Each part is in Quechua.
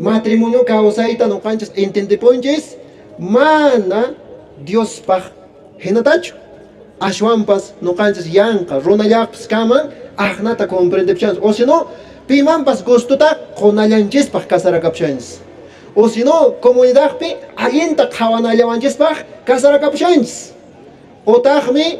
Matrimonio kawsayta nuqanchis entendepunchis mana Diospaq hinatachu. Ashwanpas nuqanchis yanqa runallaqpis kaman aqnata comprendepushanchis. O si no, pimanpas gustota qunallanchispaq casarakapushaychis. O si no, comunidadpi allinta qhawanallawanchispaq casarakapushaychis. Otaqmi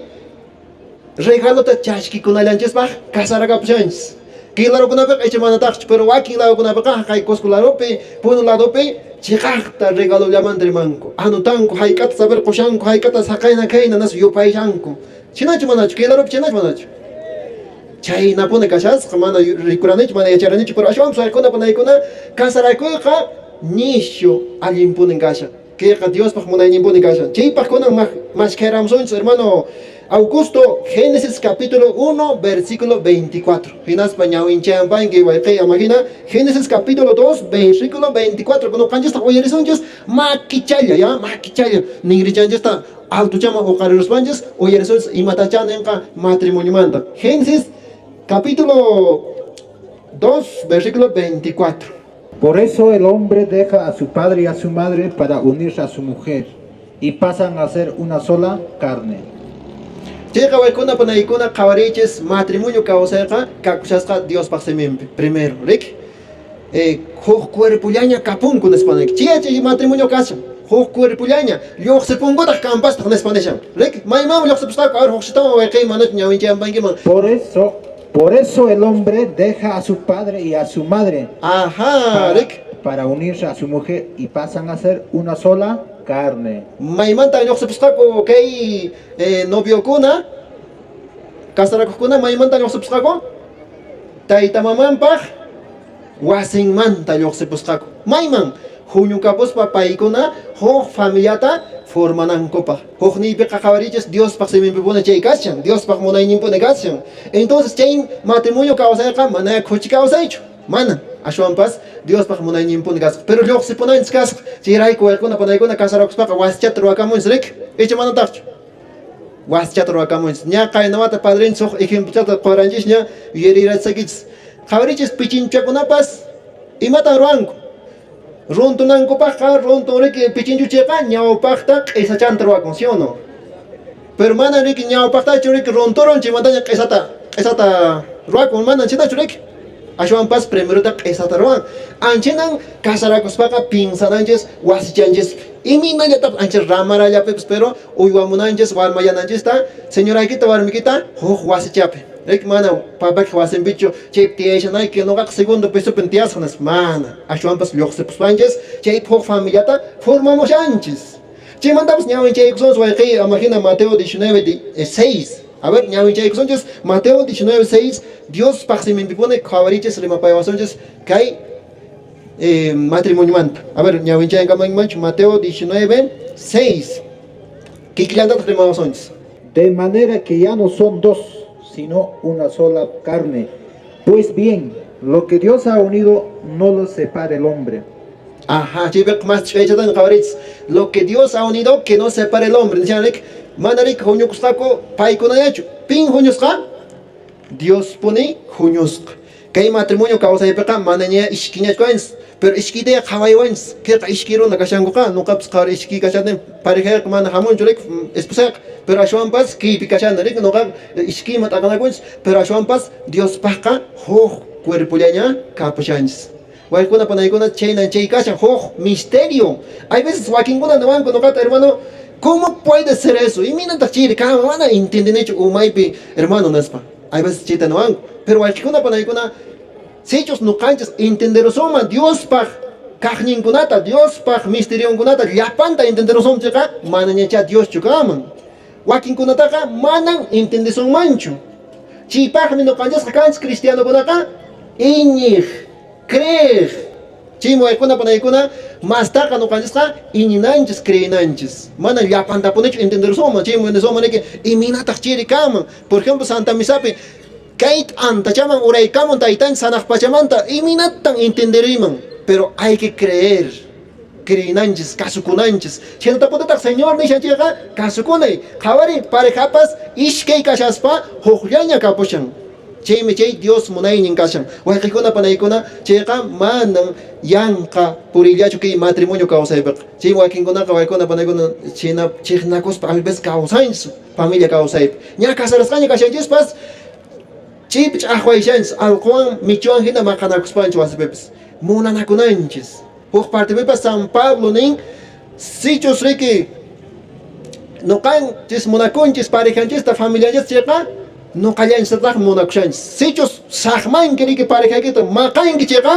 regalota chashkikunallanchispaq casarakapushaychis. Kay larukunapiqa icha manataqchu, pero wakin larukunapiqa haqay Cusco larupi, Puno ladopi chiqaqta regalollamanta rimanku. Anotanku hayk'ata saber qushanku, hayk'ata saqayna kayna nas yupayshanku. Chhinachu manachu? Kay larupi chhinachu manachu? Chaynapuni kashasqa, mana rikuranichu, mana yacharanichu, pero ashwanpas waykuna panaykuna casarakuyqa nishu allinpunin kashan. Kayqa Diospaq munayninpuni kashan. Chaypaq kunan maskhayramusunchis, hermano Augusto, Génesis capítulo 1, versículo 24. Hinaspa ñawinchayanpanki wayqey ama hina Génesis capítulo 2, versículo 24. Nuqanchistaq uyarisunchis makichalla, ya, makichalla. Ninrichanchista altochaman uqariruspanchis uyarisunchis imatachá ninqa matrimoniomanta. Génesis capítulo 2, versículo 24. Por eso el hombre deja a su padre y a su madre para unirse a su mujer y pasan a ser una sola carne. Chayqa waykuna panaykuna qhawariychis matrimonio kawsayqa kakushasqa Diospaq siminpi. Primero, rik? Huk cuerpollaña kapunku nispa nik. Chay chay matrimonio kashan. Huk cuerpollaña lluqsipunkutaq kampastaq nispa nishan. Rik? Maymanmi lluqsipusqaku? A ver, huk wayqey manachu ñawinchayanpankiman. Por eso el hombre deja a su padre y a su madre rik. para unirse a su mujer y pasan a ser una sola carne. Maymanta lluqsipusqaku kay noviokuna, casarakuqkuna maymanta lluqsipusqaku? Tayta mamanpaq wasinmanta lluqsipusqaku. Mayman huñukapuspa paykuna huk familiata formanankupaq. Huk niypiqa qhawarichis Diospaq siminpipuni chay kashan, Diospaq munayninpuni kashan. Entonces chay matrimonio kawsayqa mana khuchi kawsaychu. Mana, ashwanpas Diospaq munayninpuni kasqa. Pero lluqsipunanchis kasqa. Chayrayku waykuna panaykuna casarakuspaqa wasichata ruwakamunchis rik? Icha manataqchu? Wasichata ruwakamunchis. Ña qaynawata padrinchis huk ejemplochata quranchis ña yuyarirachisakichis. Qhawarichis pichinchakunapas imatan ruwanku? Runtunankupaqqa runtun riki pichinchuchayqa ñawpaqta q'isachanta ruwakun, ¿sí o no? Pero mana riki ñawpaqtachu riki runturun chaymantaña q'isata ruwakun, mana chaytachu riki? Ashwanpas primerota q'isata ruwan. Anchanan casarakuspaqa pinsananchis wasichanchispi. Imaynallatapas ancha ramarallapipas, pero uywamunanchis warmayananchista, señoraykita warmikita huk wasichapi. Riki mana papaykiq wasinpichu chaypi tiyashanayki, nuqaqa segundo pisopin tiyasaq nispa, mana. Ashwanpas lluqsipuspanchis chaypi huk familiata formamushanchis. Chaymantapas ñawinchaykusunchis wayqiy ama hina Mateo 19, 6. A ver, ñawinchaykusunchis Mateo 19, 6. Diospaq siminpipuni qhawarichis rimapayawasunchis kay matrimoniomanta. A ver, ñawinchayankamankimanchu Mateo 19, 6. Kikillantataq rimawasunchis. De manera que ya no son dos, sino una sola carne. Pues bien, lo que Dios ha unido, no lo separe el hombre. Ajá, chaypiqa más ch'aychatan qhawarichis. Lo que Dios ha unido, que no separe el hombre. Nishan rik, mana rik huñukusqaku paykunallachu. Pin huñusqa? Dios puni huñusqa. Kay matrimonio kawsaypiqa manaña ishkiñachu kanchis, pero ishkitaya qhawaywanchis. Kayqa ishki runa kashankuqa, nuqapas qhawari ishki kashani, parejayqa mana hamunchu rik, esposayqa, pero ashwanpas kaypi kashani rik, nuqaqa ishkiyman t'aqanakunchis, pero ashwanpas Diospaqqa huk cuerpollaña kapushanchis. Waykuna panaykuna chaynan chay kashan huk misterio. Hay veces wakinkuna niwanku nuqata, hermano, ¿cómo puede ser eso? Imaynataq chayri kan? Mana entendinichu umaypi, hermano, nispa. Hay veces chayta niwanku. Pero waykuna panaykuna, sichus nuqanchis entenderusunman Diospaq kaqninkunata, Diospaq misterionkunata llapanta entenderusunman chayqa, manañachá Dioschu kanman. Wakinkunataqa manan entendesunmanchu. Chaypaqmi nuqanchisqa kanchis cristianokunaqa iñiq, creeq. Chaymi waykuna panaykuna mastaqa nuqanchisqa iñinanchis, creenanchis. Mana llapantapunichu entenderusunman. Chaymi nisunman niki imaynataq chayri kanman. Por ejemplo, Santa Misapi kay t'antachaman uraykamun taytanchis hanaq pachamanta imaynatan entenderuyman. Pero hay que creer. Creenanchis, kasukunanchis. Chhaynatapunitaq Señor nishan chayqa kasukunay. Qhawari parejapas ishkay kashaspa hukllaña kapushan. Chaymi chay Dios munaynin kashan. Wayqikuna panaykuna chayqa manan yanqa purillachu kay matrimonio kawsaypiqa. Chay wakinkunaqa waykuna panaykuna china chiqnakuspa a veces kawsanchis familia kawsaypi. Ña casarasqaña kashanchispas chaypi ch'aqwayshanchis alquwan michuwan hina maqanakuspanchis wasipipas munanakunanchis. Huk partipipas San Pablo nin, sichus riki noqanchis munakunchis parejanchista familianchista chayqa noqallanchistataqmi munakushanchis. Sichus saqmanki riki parejaykita maqanki chayqa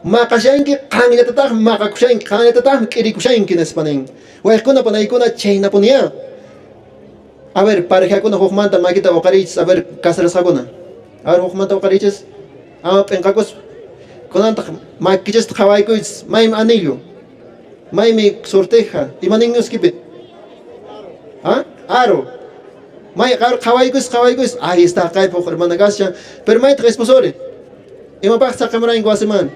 maqashanki qanllatataqmi maqakushanki, qanllatataqmi k'irikushanki nispa nin. Wayqikuna panaykuna chhaynapuniyá. A ver, parejakuna hukmanta makita uqariychis, a ver, casarasqakuna. A ver, hukmanta uqariychis. Ama p'inqakuspa. Kunantaq makikichista qhawaykuychis, maymi anillo, maymi sorteja, ima ninmi uskipi? ¿Ah? Aro. May aro qhawaykuychis, qhawaykuychis. Ahí está, kaypi huk hermana kashan. Pero maytaq esposori? Imapaq saqemuranki wasiman?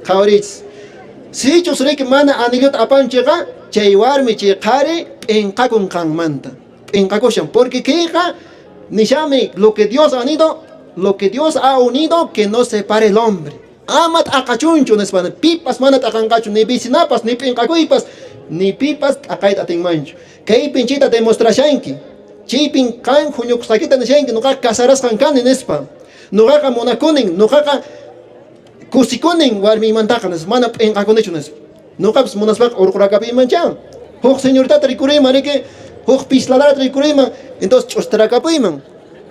Qhawariychis. Sichus riki mana anillota apanchikqa, chay warmi chay qhari p'inqakun qanmanta. P'inqakushan, porque kayqa nishami lo que Dios ha unido, lo que Dios ha unido que no separe el hombre. Ama t'aqachunchu nispa, pipas mana t'aqanqachu, ni vecinapas, ni p'inqakuypas, ni pipas t'aqayta atinmanchu. Kaypin chayta demostrashanki. Chaypin qan huñukusqaykita nishanki, noqaqa casarasqan kani nispa. Noqaqa munakunin, noqaqa kusikunin warmiymantaqa nispa, mana p'inqakunichu nispa. Noqapas munaspaqa urqurakapuymanchá. Huk señoritata rikuriyman riki, huk pislalarata rikuriyman, entonces ch'ustarakapuyman.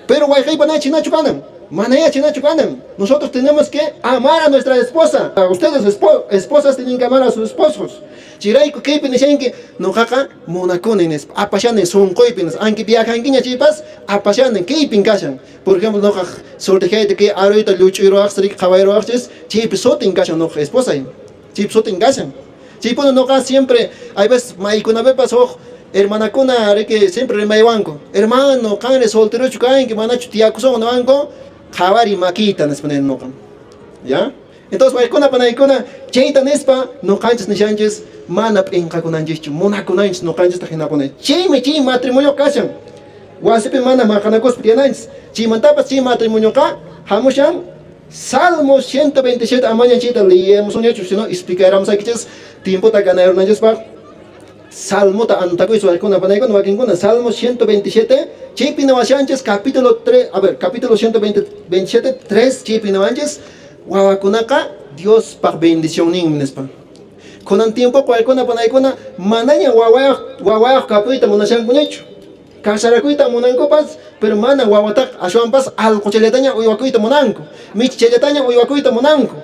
Pero wayqiypa na chhinachu kanan. Manayá chhinachu kanan. Nosotros tenemos que amar a nuestra esposa. Ustedes esposas tienen que amar a sus esposos. Chayrayku kaypi nishanki, noqaqa munakuni nispa, apashani sunquypi nispa. Aunque viajankiña chaypas, apashani, kaypin kashan. Por ejemplo, noqaq sortejayta kay aruyta lluch'uyruwaqchis riki qhawayruwaqchis, chaypi sutin kashan noqaq esposay. Chaypi sutin kashan. Chaypuna noqa siempre, hay veces maykunapipas huk hermanakuna riki siempre rimaywanku. Hermano, qanri solterochu kanki, manachu tiyakusunman niwanku, qhawariy makiyta nispa nini noqa. ¿Ya? Entonces waykuna panaykuna chayta nispa noqanchis nishanchis mana p'inqakunanchischu, munakunanchis noqanchista hinapuni. Chaymi chay matrimonio kashan. Wasipi mana maqanakuspa tiyananchis. Chaymantapas chay matrimonioqa hamushan Salmo 127 amaña chayta leyemusunñachu, sino explicaramosaykichis tiempota ganarunanchispaq. Salmota anotakuychis waykuna panaykuna wakinkuna Salmo 127 chaypi nawashanchis capítulo 3, a ver, capítulo 127 3 chaypi nawanchis wawakunaqa Diospaq bendicionninmi nispa. Kunan tiempoqa waykuna panaykuna manaña wawayuq kapuyta munashankuñachu. Casarakuyta munankupas, pero mana wawataqa ashwanpas alquchallataña uywakuyta munanku, michichallataña uywakuyta munanku.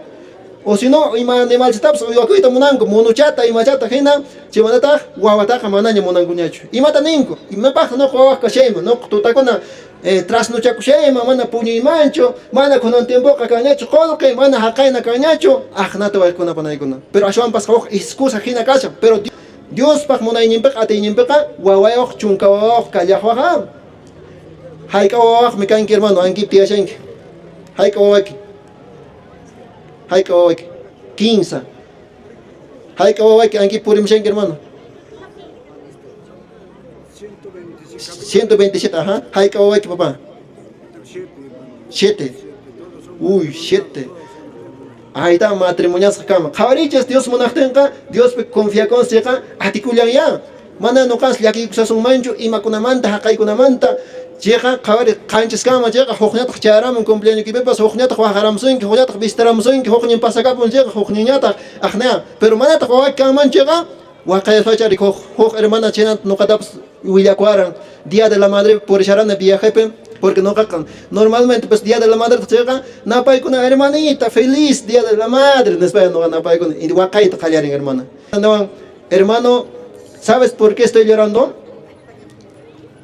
O si no, ima animalchatapas uywakuyta munanku, monochata, imachata hina, chaymantataq wawataqa manaña munankuñachu. Imata ninku? Imapaqtaq nuqa wawaq kashayman? Nuqa tutakuna trasnochakushayman, mana puñuymanchu, mana kunan tiempoqa kanñachu qullqi, mana haqayna kanñachu, aqnata waykuna panaykuna. Pero ashwanpas huk excusa hina kashan. Pero Diospaq munayninpiqa, atiyninpiqa wawayuq, chunka wawayuq kallaqwaqa. Hayk'a wawayuqmi kanki, hermano? Ankipi tiyashanki. Hayk'a wawayki? Hayk'a wawayki? 15. Hayk'a wawayki ankipi purimushanki, hermano? 127, ajá. Hayk'a wawayki, papá? 7. Uy, 7. Ahí está matrimoniasqa kama. Qhawariychis Dios munaqtinqa, Diospi confiakunchikqa atikullan Mana nuqanchis llakiykusasunmanchu imakunamanta, haqaykunamanta. Chayqa qhawari qanchis kama chayqa hukñataq chayaramun cumpleañoykipipas, hukñataq waqaramusunki, hukñataq visitaramusunki, hukñin pasakapun chayqa hukñinñataq aqnaya. Pero manataq wawayki kanman chayqa waqayaspacha huk huk hermana chhaynata nuqatapas willakuwaran Día de la Madre purisharani viajepi, porque nuqaqa normalmente pues Día de la Madre chayqa napaykuna hermanita feliz Día de la Madre nispa nuqa napaykuna y waqayta qallarin hermana. Hermano, ¿sabes por qué estoy llorando?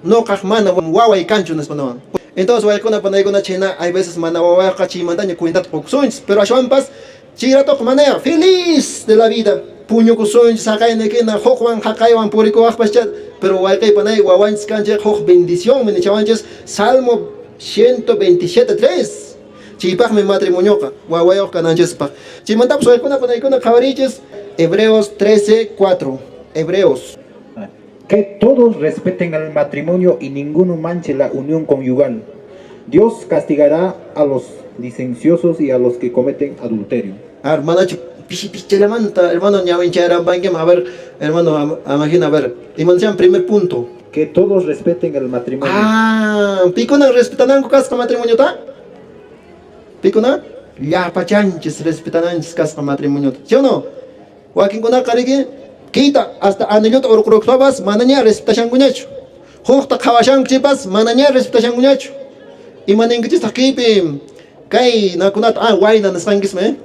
Nuqaq mana waway kanchu nispa nuwan. Entonces waykuna panaykuna chhayna hay veces mana wawayqa chaymantaña cuentata qukusunchis, pero ashwanpas chay ratoqa manaya feliz de la vida puñukusunchis haqaynikina hukwan haqaywan purikuwaqpas chay, pero wayqey panay wawanchis kan chayqa huk bendicionmi nichawanchis Salmo 127:3. Chaypaqmi matrimonioqa wawayuq kananchispaq. Chaymantapas waykuna panaykuna qhawariychis Hebreos 13:4. Hebreos. Que todos respeten el matrimonio y ninguno manche la unión conyugal. Dios castigará a los licenciosos y a los que cometen adulterio. A ver, manachu pishi pichallamanta, hermano, ñawincharampankiman. A ver, hermano, amajina, a ver, imanchan primer punto. Que todos respeten el matrimonio. Ah, pikuna respetananku kasqa matrimoniota? Pikuna llapachanchis respetananchis kasqa matrimoniota. ¿Sí o no? Wakinkunaqa riki kita hasta anillota urquruqpapas manaña respetashankuñachu. Hukta qhawashanku chaypas manaña respetashankuñachu. Imaninkichistaq kaypi kay nakunata wayna nisqankismi, eh?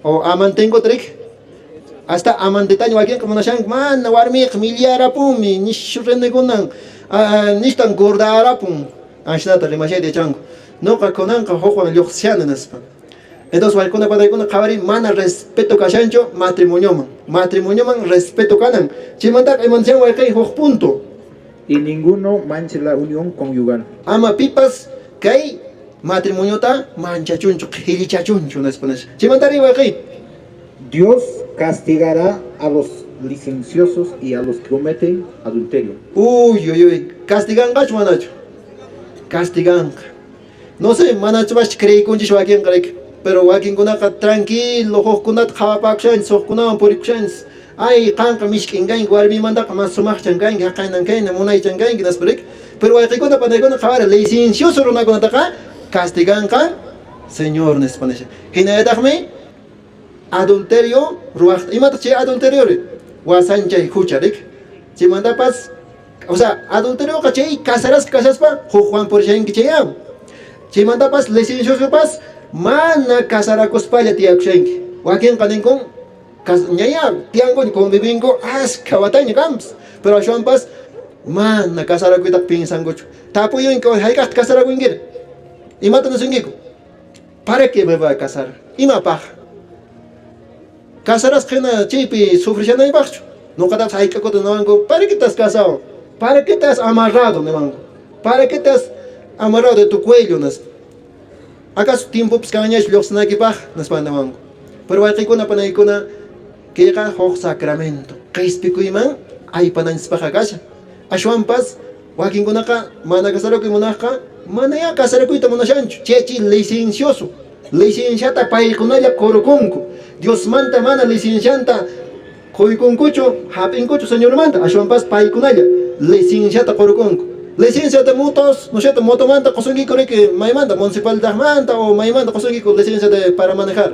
O amantenkuta riki. Hasta amantetaña wakinqa munashanku mana warmiqa millarapumi nishu renekunan nishtan gordarapun ashnata rimashayta yachanku. Nuqa kunanqa hukwan lluqsishani nispa. Entonces waykuna panaykuna qhawari mana respeto kashanchu matrimonioman. Matrimonioman respeto kanan. Chaymantaqa imanchan wayqay huk punto. Y ninguno manche la unión conyugal. Ama pipas kay matrimoniota manchachunchu qhillichachunchu nispa nisha. Chaymantari wayqay. Dios castigará a los licenciosos y a los que cometen adulterio. Uy, uy, uy, castiganqachu manachu? Castiganqa. No sé, manachu bash creyikunchis wakinqa riki, pero wakinkunaqa tranquilo, hukkunata qhawapakushanchis, hukkunawan purikushanchis. Ay, qanqa mishk'in kanki, warmimantaqa mas sumaqchan kanki, haqaynan kayna, munaychan kanki, nispa riki. Pero wayqikuna panaykuna qhawara licencioso runakunataqa castiganqa Señor nispa nisha. Hinallataqmi adulterio ruwaqta. Imataq chay adulterio ri? Wasanchay hucha riki. Chaymantapas, o sea, adulterioqa chay casarasqa kashaspa hukwan purishanki chayam. Chaymantapas licenciosopas mana casarakuspalla tiyakushanki. Wakinqa ninkun ñaya tiyankuña convivinku askha wataña kanpas, pero ashwanpas mana casarakuytaqa piensankuchu. Tapuyunki hayk'aqta casarakunkiri? Imata nisunkiku? ¿Para qué me voy a casar? Imapaq? Casarasqa hina chaypi sufrishanaypaqchu? Nuqatapas hayk'akuta niwanku, ¿para qué te has casado? ¿Para qué te has amarrado? Niwanku. ¿Para qué te has amarrado de tu cuello? Nispa. ¿Acaso tiempopas kanñachu lluqsinaykipaq? Nispa niwanku. Pero wayqikuna panaykuna kayqa huk sacramento. Qispikuyman aypananchispaqqa kashan. Ashwanpas wakinkunaqa mana casarakuy munaqqa manayá casarakuyta munashanchu. Chay licencioso. Licenciata paykunalla qurukunku. Diosmanta mana licencianta quykunkuchu, hap'inkuchu Señormanta. Ashwanpas paykunalla licenciata qurukunku. Licencia de motos, no sé, motomanta qusunkiku riki maymanta, municipalidadmanta o maymanta qusunkiku licencia de para manejar,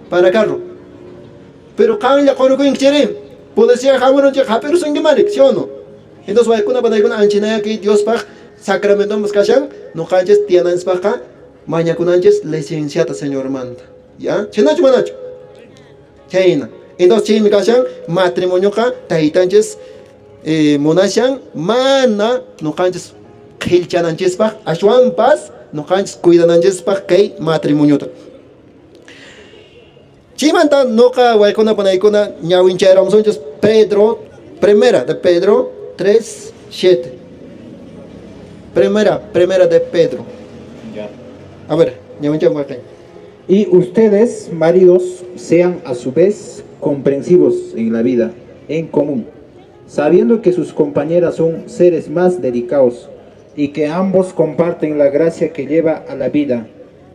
para carro. Pero qanlla qurukunki chayri, policía hamurun chay hap'irusunkimarik, ¿sí o no? Entonces waykuna panaykuna anchinayaki Diospaq sacramentopas kashan, nuqanchis tiyananchispaqqa mañakunanchis licenciata Señormanta. ¿Ya? Chaynachu manachu? Chayna. Entonces chaymi kashan matrimonioqa taytanchis munashan mana nuqanchis qhillchananchispaq ashwanpas nuqanchis cuidananchispaq kay matrimoniota. Chaymanta nuqa waykuna panaykuna ñawinchayramusunchis Pedro, primera de Pedro 3:7. Primera de Pedro. Ya. A ver, ñawincham wayqay. Y ustedes, maridos, sean a su vez comprensivos en la vida en común, sabiendo que sus compañeras son seres más delicados y que ambos comparten la gracia que lleva a la vida.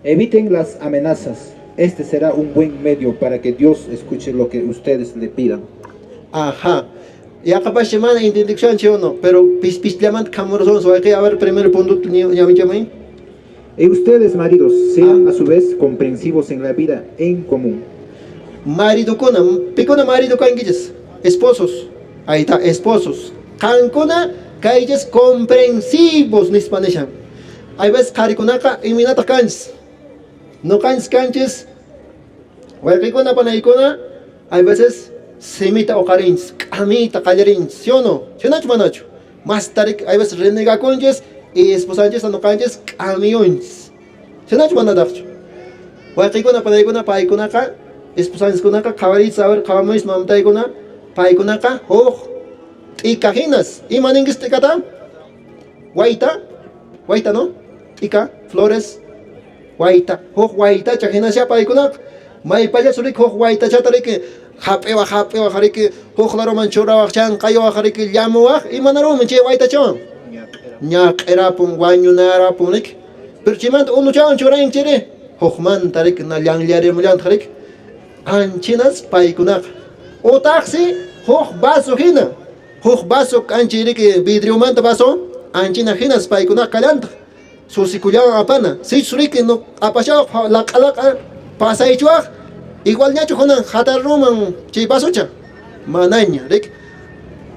Eviten las amenazas. Este será un buen medio para que Dios escuche lo que ustedes le pidan. Ajá. Yaqapash mana entendikushanchik o no, pero pispistllamanta khamurasunchis wayqi. A ver, primer punto ñawinchamay. Y ustedes, maridos, sean a su vez comprensivos en la vida en común. Maridukuna, pikuna marido kankichis, esposos. Ahí está, esposos. Qankuna kaychis comprensivos nispa nishan. Hay veces qharikunaqa imaynataq kanchis. Nuqanchis kanchis, wayqikuna panaykuna, hay veces simita uqarinchis, k'amiyta qallarinchis, ¿sí o no? ¿Chaynachu manachu? Más tarik, hay veces renegakunchis y esposanchista nuqanchis k'amiyunchis. Chaynachu manataqchu? Wayqikuna panaykuna paykunaqa esposanchiskunaqa qhawariychis, a ver, qhawamuychis mamataykuna, paykunaqa huk t'ika hinas. Ima ninkis t'ikata? Wayta, wayta no? T'ika, flores, wayta, huk waytacha hinasya paykunaqa. Maypallachu riki huk waytachata riki hap'iwaq, hap'iwaq riki huk laruman churawaq, chanqayuwaq riki llamuwaq, imanarunmi chay waytachawan? Ñaq'irapun, wañunarapun, riki. Pero chaymanta unuchawan churanki chayri, hukmanta riki na llanllarimullantaj riki. Anchinas paykunaqa. Utaqsi huk vaso hina, huk vaso k'anchay riki vidriomanta vaso, anchina hinas paykunaqa kallantaq. Susikullawan apana. Sichus riki no apashawaq laq'a laq'a pasaychuwaq, igualñachu hunan hatarruman chay vasocha? Manaña, riki.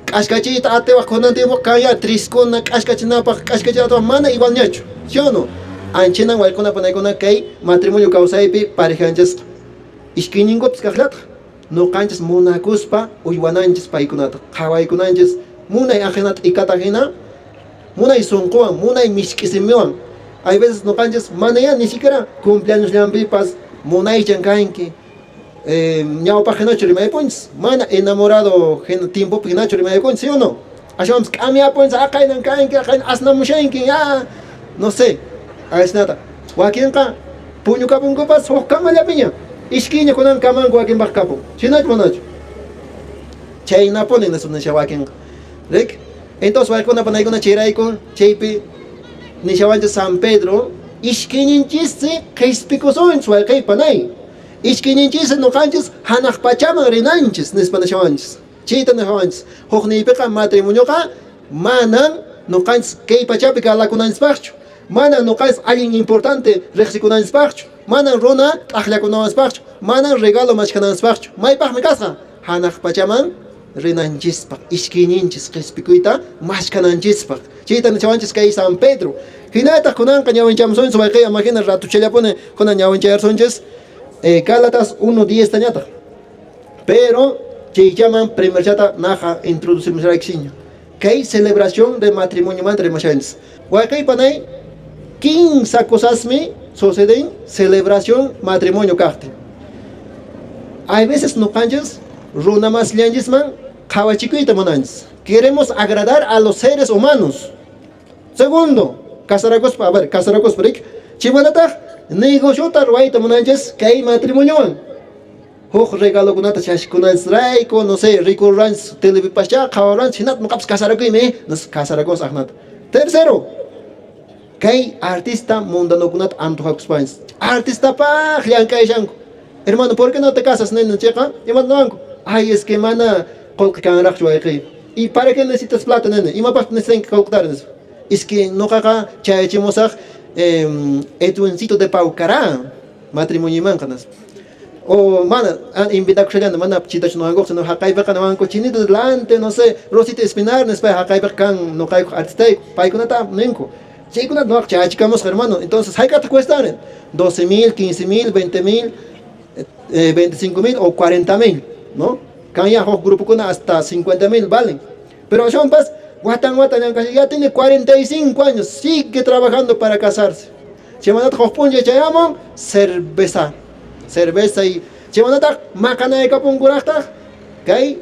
K'askachiyta atiwaq kunan tiempo kanya triskuna k'askachinapaq k'askachinapaq mana igualñachu, ¿sí o no? Anchinan waykuna panaykuna kay matrimonio kawsaypi parejanchisqa. Iskayninkupas kaqllataq nuqanchis munakuspa uywananchis paykunata, qhawaykunanchis munay ajina t'ikata hina, munay sunquwan, munay misk'i simiwan. Hay veces nuqanchis manayá ni siquiera cumpleañosllanpipas munaychan kanki, ñawpaq hinachu rimaypunchis, mana enamorado hina tiempopi hinachu rimaypunchis, ¿sí o no? Ashwanpas k'amiyapunchis, aqaynan kanki, aqaynan asnamushanki, ya, no sé, asnata. Wakinqa puñukapunkupas huk kamallapiña, iskayña kunan kamanku wakinpaq kapun. Chhaynachu manachu? Chhaynapuni nispa nisha wakinqa. Rik? Entonces waykuna panaykuna chayrayku chaypi nishawanchis San Pedro, iskayninchissi qhispikusunchis wayqey panay. Iskayninchissi nuqanchis hanaq pachaman rinanchis nispa nishawanchis. Chayta nishawanchis. Hukniypiqa matrimonioqa manan nuqanchis kay pachapi galakunanchispaqchu, manan nuqanchis allin importante riqsikunanchispaqchu, manan runa t'aqllakunanchispaqchu, manan regalo mashkhananchispaqchu. Maypaqmi kasqa? Hanaq pachaman rinanchispaq, iskayninchis qhispikuyta mashkhananchispaq. Chayta nishawanchis kay San Pedro. Hinataq kunanqa ñawinchamusunchis wayqey ama hina ratuchallapuni kunan ñawinchayarsunchis Gálatas 1:10 tañataq. Pero chaychaman primerchata naqa introducimusharaykichiña. Kay celebración de matrimoniomanta rimashanchis. Wayqey panay, kinsa cosasmi suceden celebración matrimonio kaqtin. Hay veces nuqanchis runa maslanchisman qhawachikuyta munanchis. Queremos agradar a los seres humanos. Segundo, casarakuspa, a ver, casarakuspa rik, chaymantataq negociota ruwayta munanchis kay matrimoniowan. Huk regalokunata chashkunanchisrayku, no sé, rikuranchis televipascha, qhawaranchis, hinata nuqapas casarakuymi, casarakus aqnata. Tercero, kay artista mundanokunata antojakuspanchis. Artistapaq llank'ayshanku. Hermano, ¿por qué no te casas, nena? Chayqa, imata niwanku? Ay, es que mana qolqe kanraqchu wayqey. ¿Y para qué necesitas plata, nena? Imapaqtaq necesitanki qolqetari, nispa. Es que nuqaqa chayachimusaq Edwincito de Paucará matrimoniomanqa, nispa. O mana invitakushallanta, mana chitachu niwankuqa, sino haqaypiqa niwanku Chinito delante, no sé, Rosita Espinar, nispa haqaypiqa kan nuqaykuq artistayku, paykunata ninku. Chaykunata nuqaqa chayachikamusqa, hermano. Entonces, hayk'ataq cuestan? 12 mil, 15 mil, 20 mil, 25 mil o 40 mil, ¿no? Kan ya huk grupokuna hasta 50 mil valen. Pero ashwanpas watan watan llank'ashan, ya tiene 45 años, sigue trabajando para casarse. Chaymantataq huk p'unchay chayamun cerveza. Cerveza y chaymantataq maqanaykapunkuraqtaq kay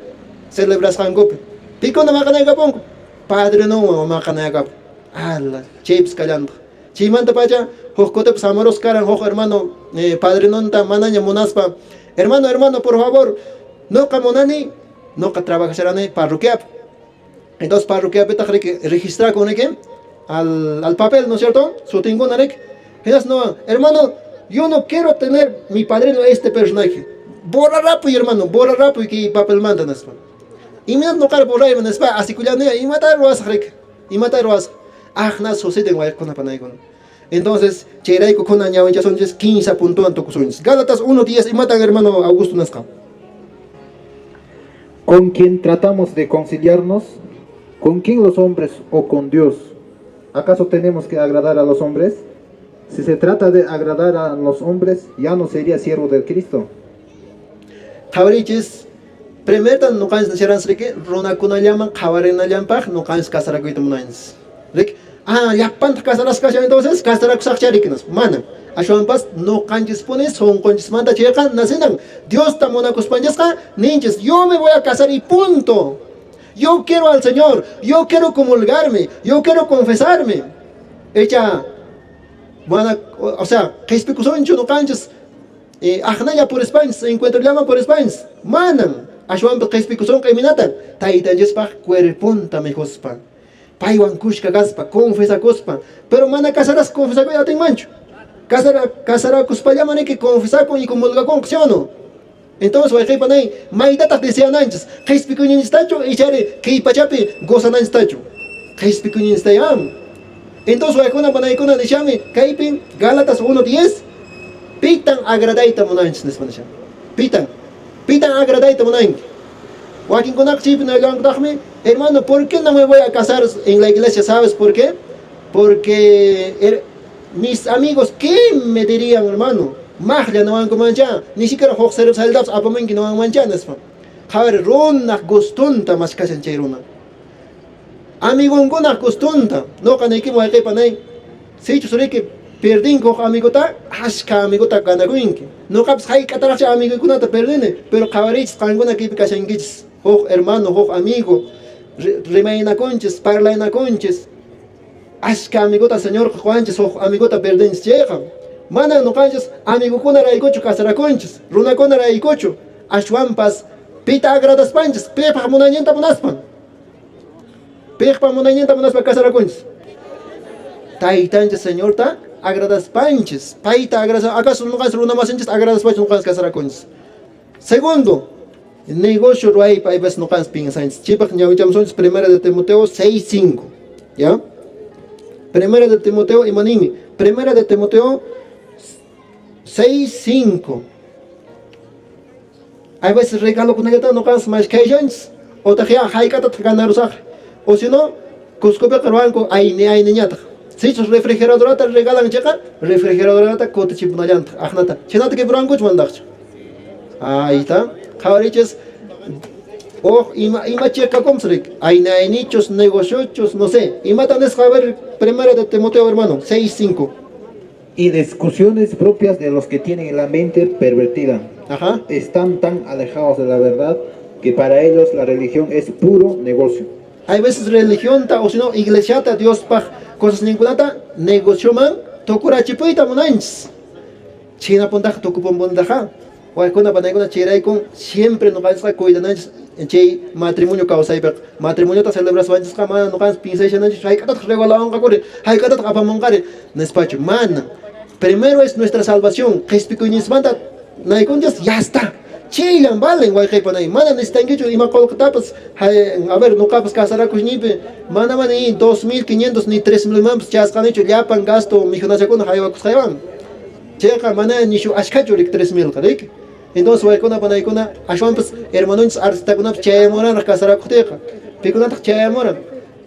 celebrasqankupi. Pikuna maqanaykapunku? Padrinonwan maqanayakapun. Ala, chaypis kallantaq. Chaymanta pacha huk kutipas amorosqa karan huk hermano padrinonta manaña munaspa, hermano, hermano, por favor, nuqa munani, nuqa trabajasharani parroquiapi. Entonces parroquiapitaq riki registrakun riki al papel, ¿no es cierto? Sutinkuna riki. Hinaspa no, hermano, yo no quiero tener mi padrino este personaje. Borrarapuy, hermano, borrarapuy kay papelmanta, nispa. Imaynata nuqara borrayman, nispa, asikullaniya, imata ruwasaq riki? Imata ruwasaq? Aqna suceden wayquna panaykuna. Entonces, chayrayku kunan ñawinchasunchis 15 puntowan tukusunchis. Gálatas 1:10, imatan hermano Augusto nasqa? ¿Con quién tratamos de conciliarnos? ¿Con quién, los hombres o con Dios? ¿Acaso tenemos que agradar a los hombres? Si se trata de agradar a los hombres, ya no sería siervo de Cristo. Qhawarichis, primerta nuqanchis nisharanchis riki, runakunallaman qhawarinallanpaq nuqanchis casarakuyta munanchis. Riki? Ah, llapantaq casarasqa kashan entonces casarakusaqcha riki, nispa. Manan. Ashwanpas nuqanchispuni sunqunchismanta chayqa nacinan. Diosta munakuspanchisqa ninchis, yo me voy a casar y punto. Yo quiero al Señor, yo quiero comulgarme, yo quiero confesarme. Echa, mana, o sea, qhispikusunchu nuqanchis aqnalla purispanchis, encuentrollaman purispanchis. Manan. Ashwanpas qhispikusunqa imaynatan? Taytanchispaq cuerponta mikhuspa. Paywan kushka kaspa, confesakuspa. Pero mana casarasqa confesakuy atinmanchu. Casarakuspallaman riki confesakun y comulgakunqa, ¿sí o no? Entonces, wayqey maytataq deseananchis? Qhispikuyninchistachu ichari kay pachapi gozananchistachu? Qhispikuyninchistayam. Entonces, waykuna panaykuna nishami kaypi Gálatas 1:10 pitan agradayta munanchis nispa nishan. Pitan. Pitan agradayta munanki. Wakinkunaqa chaypi nallanqtaqmi, hermano, ¿por qué no me voy a casar en la iglesia? ¿Sabes por qué? Porque mis amigos, ¿qué me dirían, hermano? Maqlla niwankumancha, ni siquiera huk cervezaltapas apamunki niwanmancha nispa. Qhawari runaq gustunta maskashan chay runa. Amigonkunaq gustunta. Noqa niykiman wayqey panay, sichus riki perdinki huk amigota, ashka amigota ganakunki. Noqapas hayk'ataraqcha amigoykunata perdini, pero qhawariychis qankuna kaypi kashankichis. Huk hermano, huk amigo, rimaynakunchis, parlaynakunchis. Ashka amigota Señorqa qowanchis, huk amigota perdinchis chayqa. Mana noqanchis amigokuna raykuchu casarakunchis, runakuna raykuchu, ashwanpas pita agradaspanchis, pipaq munayninta munaspan. Piqpa munayninta munaspa casarakunchis. Taytanchis Señorta agradaspanchis, payta agradas, acaso noqanchis runa masinchis agradaspachu noqanchis casarakunchis. Segundo, negocio ruwaypa aypas noqanchis piensanchis. Chaypaq ñawinchamusunchis Primera de Timoteo 6:5. ¿Ya? Primera de Timoteo imaninmi? Primera de Timoteo 6:5. Hay veces regalokunallata noqanchis mashkhayllanchis, otaq ya hayk'atataq ganarusaq. O si no, Cuscopiqa ruwanku ayni ayniñataq. Sichus refrigeradorata regalan chayqa, refrigeradorata kutichipunallantaq aqnata. Chhaynata kaypi ruwankuchu manataqchu? Ahí está. Qhawarichis oh, ima chiqakumpas rik. Ayni aynichus, negociochus, no sé. Imata nisqa, a ver, Primera de Timoteo, hermano, 6:5. Y discusiones propias de los que tienen la mente pervertida. Ajá. Están tan alejados de la verdad que para ellos la religión es puro negocio. Hay veces religionta o si no iglesiata Diospaq cosas ninkunata negocioman tukurachipuyta munanchis. Chhaynapuntaqa tukupunpuntaqa. Waykuna panaykuna chayraykun siempre noqanchisqa cuidananchis chay matrimonio kawsaypiqa. Matrimoniota celebraspanchisqa mana noqanchis piensashananchis hayk'atataq regalawanqakuri, hayk'atataq apamunqari nispachu. Mana. Primero es nuestra salvación. Qhispikuyninchismanta naykunchis, ya está. Chayllan valen wayqey panay. Mana necesitankichu ima qullqitapas. A ver, noqapas casarakushnipi mana mana ni 2500 ni 3000 manpas chasqanichu llapan gasto mikhunachakuna haywakusqaywan. Chayqa mana nishu ashkhachu rik 3000 qa rik. Entonces waykuna panaykuna ashwanpas hermanonchis artistakunapas chayamuranraq casarakuqtiyqa. Pikunataq chayamuran?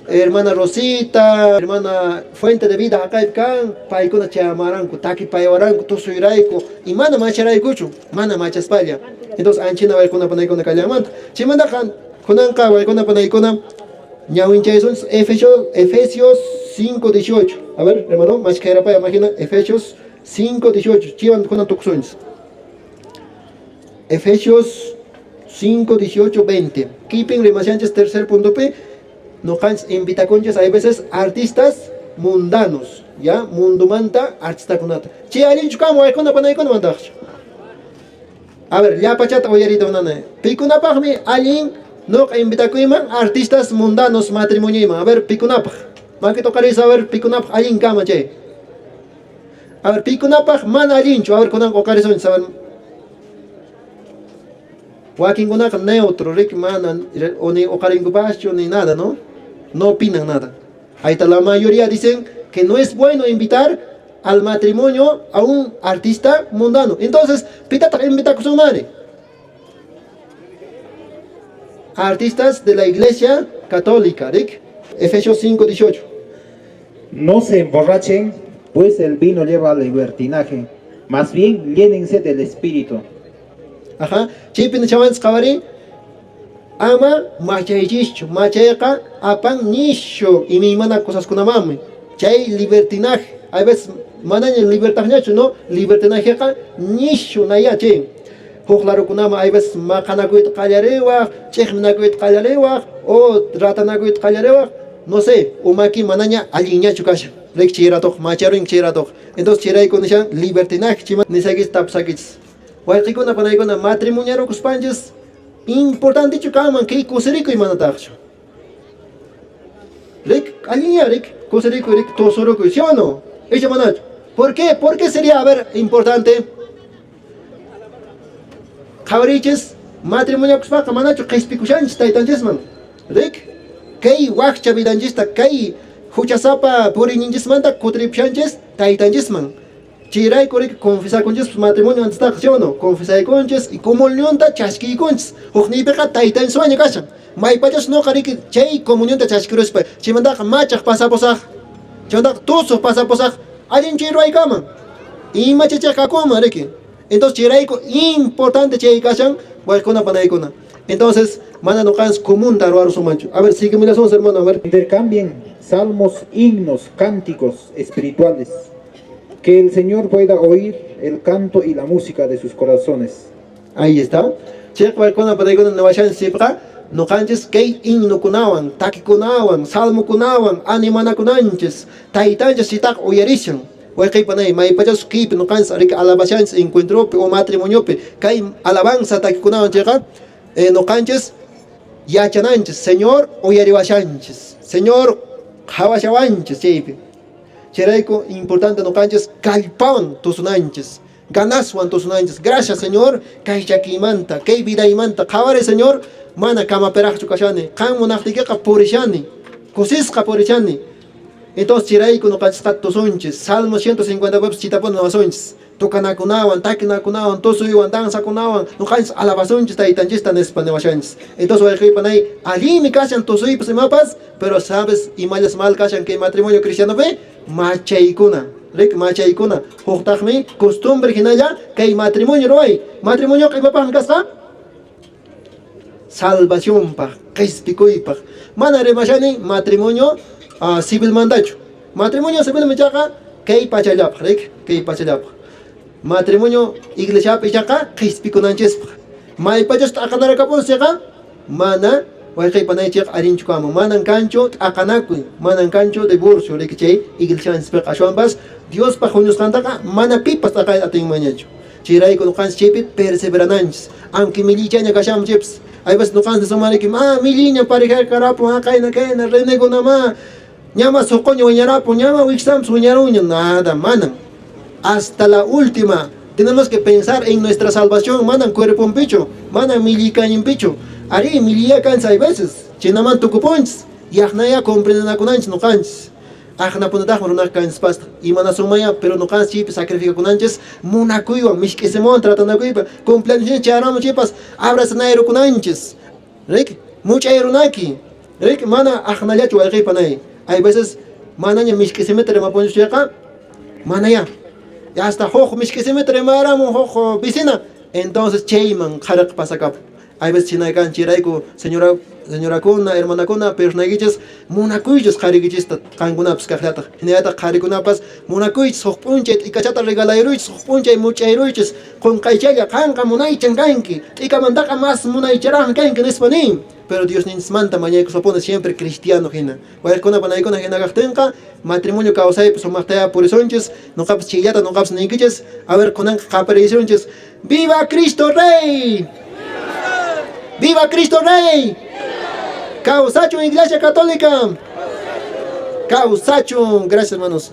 Hermana Rosita, hermana Fuente de Vida haqaypi kan, paykuna chayamaranku, takipaywaranku, tusuyrayku, y mana macharaykuchu, mana machaspalla. Entonces anchina waykuna panaykuna kallanmanta. Chaymantaqa kunanqa waykuna panaykuna ñawinchaysunchis Efesios 5:18. A ver, hermano, mashkayrapaya imagina Efesios 5:18. Chaywan kunan tukusunchis. Efesios 5, 18, 20. Kaypin rimashanchis tercer puntopi, noqanchis invitakunchis hay veces artistas mundanos, ya, mundomanta artistakunata. Chay allinchu kanman waykuna panaykuna manataqchu. A ver, llapachata uyariyta munani. Pikunapaqmi allin noqa invitakuyman artistas mundanos matrimonioyman. A ver, pikunapaq. Makita uqariysa, a ver, pikunapaq allin kanman chay. A ver, pikunapaq mana allinchu. A ver, kunan uqarisunchis, a ver. Wakinkunaqa neutro, rik, mana o ni uqarinkupaschu ni nada, ¿no? No opinan nada. Ahí está, la mayoría dicen que no es bueno invitar al matrimonio a un artista mundano. Entonces, pitataq invitakusunmari. Artistas de la Iglesia Católica, rik. Efesios 5:18. No se emborrachen, pues el vino lleva al libertinaje. Más bien, llénense del Espíritu. Ajá. Chaypi nishawanchis qhawari, ama machaychischu. Machayqa apan nishu imaymana cosaskunamanmi. Chay libertinaje. Hay veces manaña libertadñachu, ¿no? Libertinajeqa nishu naya chay. Huk larukunaman hay veces maqanakuyta qallariwaq, ch'iqminakuyta qallariwaq, o ratanakuyta qallariwaq, no sé, umaki manaña allinñachu kashan. Rik chay ratoq, macharun chay ratoq. Entonces chayrayku nishan libertinaje, chayman nisaykichis tapusaykichis. Wayqikuna panaykuna matrimoniarukuspanchis importantechu kanman kay kusirikuy manataqchu. Rik Allinya riki, kusirikuy riki, tusurukuy, ¿sí o no? Icha manachu? ¿Por qué? ¿Por qué sería, a ver, importante? Qhawariychis, matrimoniokuspaqa manachu qhispikushanchis taytanchisman? Rik, kay wakcha vidanchista, kay huchasapa puriyninchismanta kutiripushanchis taytanchisman. Chayrayku riki confesakunchispas matrimonio antistaqa, ¿sí o no? Confesaykunchis y comunionta chaskiykunchis. Hukniypiqa taytanchiswanña kashan. Maypachas noqa riki chay comunionta chaskiruspa, chaymantaqa machaq pasapusaq, chaymantaqa tusuq pasapusaq, allin chay ruwaykaman. Imachachaq kakunman riki. Entonces chayrayku importante chay kashan wayqikuna panaykuna. Entonces, mana noqanchis comunta ruwarusunmanchu. A ver, sígueme hermano, a ver. Intercambien salmos, himnos, cánticos espirituales. Que el Señor pueda oír el canto y la música de sus corazones. Ahí está. Chayqa wayqikuna panaykuna niwashanchis noqanchis kay himnokunawan, takikunawan, salmokunawan animanakunanchis, taytanchis chaytaqa uyarishan. Wayqi panay, maypachas kaypi noqanchis riki alabashanchis encuentropi o matrimoniopi kay alabanza takikunawan chayqa noqanchis yachananchis, Señor uyariwashanchis, Señor qhawashawanchis chaypi. Chayrayku importante noqanchis kallpawan tusunanchis, ganaswan tusunanchis. Gracias, Señor, kay chakiymanta, kay vidaymanta qhawari, Señor, mana kamapiraqchu kashani, qan munaqtiykiqa purishani, kusisqa purishani. Entonces chayrayku noqanchisqa tusunchis. Salmo 159 chitapuna niwasunchis. Tocanakunawan, takinakunawan, tusuywan, danzakunawan, noqanchis alabasunchis taytanchista nispa niwashanchis. Entonces wayqi panay, allinmi kashan tusuypas imapas, pero sabes imallas mal kashan kay matrimonio cristianopi? Machaykuna. Rik machaykuna. Huktaqmi costumbre hinalla kay matrimonio ruway. Matrimonioqa imapaqmi kasqa? Salvacionpaq, qispikuypaq. Mana rimashani matrimonio civil mandachu. Matrimonio civil ichaqa kay pachallapaq, rik, kay pachallapaq. Matrimonio iglesiapi ichaqa qispikunanchispaq. Maypachas t'aqanarakapun chayqa mana wayqi panaychik allinchu kanman. Manan kanchu t'aqanakuy, manan kanchu divorcio, rik chay iglesianchispiqa ashwanpas Diospaq huñusqantaqa mana pipas t'aqayta atinmanñachu. Chayrayku noqanchis chaypi perseverananchis. Aunque millichaña kashanchis, hay veces noqanchis nisunman milliña pareja karapun, kayna kayna renegonama, ñama suquña wiñarapun, ñama wiksanpas wiñarunña, nada, manan. Hasta la última tenemos que pensar en nuestra salvación, manan cuerponpichu, manan millikañinpichu. Ari milliya kanchis hay veces, chaynaman tukupunchis, yaqnaya comprendenakunanchis noqanchis. Aqnapunataqmi runaqa kanchispasta. Imanasunmaya, pero noqanchis chaypi sacrificakunanchis munakuywan, mishk'isimuwan tratanakuypa, cumpleaños chayaramun chaypas abrazanayrukunanchis. Rik, much'ayrunaki. Rik, mana aqnallachu wayqi panay. Hay veces manaña mishk'isimita rimapunchis chayqa, manaya. Hasta huk mishk'isimita rimaramun huk vecina, entonces chayman qhariqa pasakapun. Hay veces chinay kan chayrayku señora, señorakuna, hermanakuna, pernaykichis munakuychis qhariykichista qankunapas kaqllataq. Hinallataq qharikunapas munakuychis huk p'unchay t'ikachata regalayruychis, huk p'unchay much'ayruychis, qunqaychalla qanqa munaychan kanki, t'ikamantaqa mas munaycharaqmi kanki nispa nin. Pero Diosninchismanta mañaykusapuni siempre cristiano hina. Wayqikuna panaykuna hina kaqtinqa matrimonio kawsaypi sumaqtaya purisunchis, noqapas chayllata noqapas niykichis. A ver, kunanqa qapariysunchis. ¡Viva Cristo Rey! ¡Viva Cristo Rey! ¡Kawsachun Iglesia Católica! ¡Kawsachun! Gracias, hermanos.